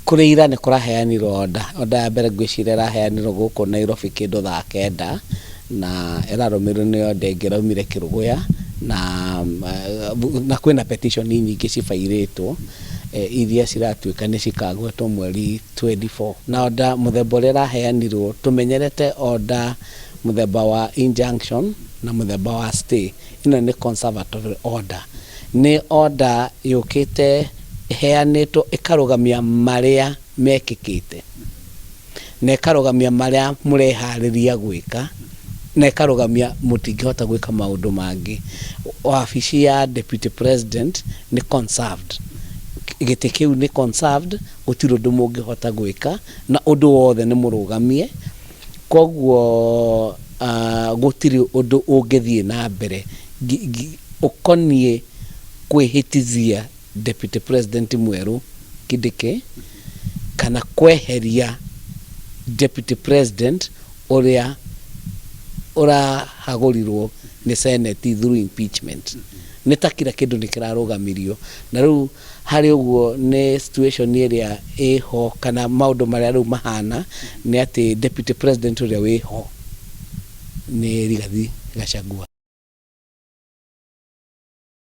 Kũrĩ ira nĩ kũraheanirwo order, order ya mbere ngwĩciria ĩraheanirwo gũkũ Nairobi kĩndũ thaa kenda, na ĩrarũmĩrĩirwo nĩ order ĩngĩ ĩraumire Kĩrũgũya, na na kwĩna petition nyingĩ cibairĩtwo iria ciratuĩka nĩ cikagwetwo mweri 24. Na order mũthemba ũrĩa ĩraheanirwo, tũmenyerete order mũthemba wa injunction na mũthemba wa stay. Ĩno nĩ conservatory order. Nĩ order yũkĩte ĩheanĩtwo ĩkarũgamia marĩa mekĩkĩte, na ĩkarũgamia marĩa mũreharĩria gwĩka, na ĩkarũgamia mũtingĩhota gwĩka maũndũ mangĩ. Wabici ya deputy president nĩ conserved, gĩtĩ kĩu nĩ conserved, gũtirĩ ũndũ mũngĩhota gwĩka, na ũndũ wothe nĩ mũrũgamie. Koguo gũtirĩ ũndũ ũngĩthiĩ na mbere ũkoniĩ kwĩhĩtithia deputy president mwerũ Kindiki, kana kweheria deputy president ũrĩa ũrahagũrirwo nĩ Senate through impeachment. Nĩ ta kila kĩndũ nĩ kĩrarũgamirio. Na rĩu harĩ ũguo nĩ situation ĩrĩa ĩho, kana maũndũ marĩa rĩu mahana nĩ atĩ deputy president ũrĩa wĩho nĩ Rigathi Gachagua.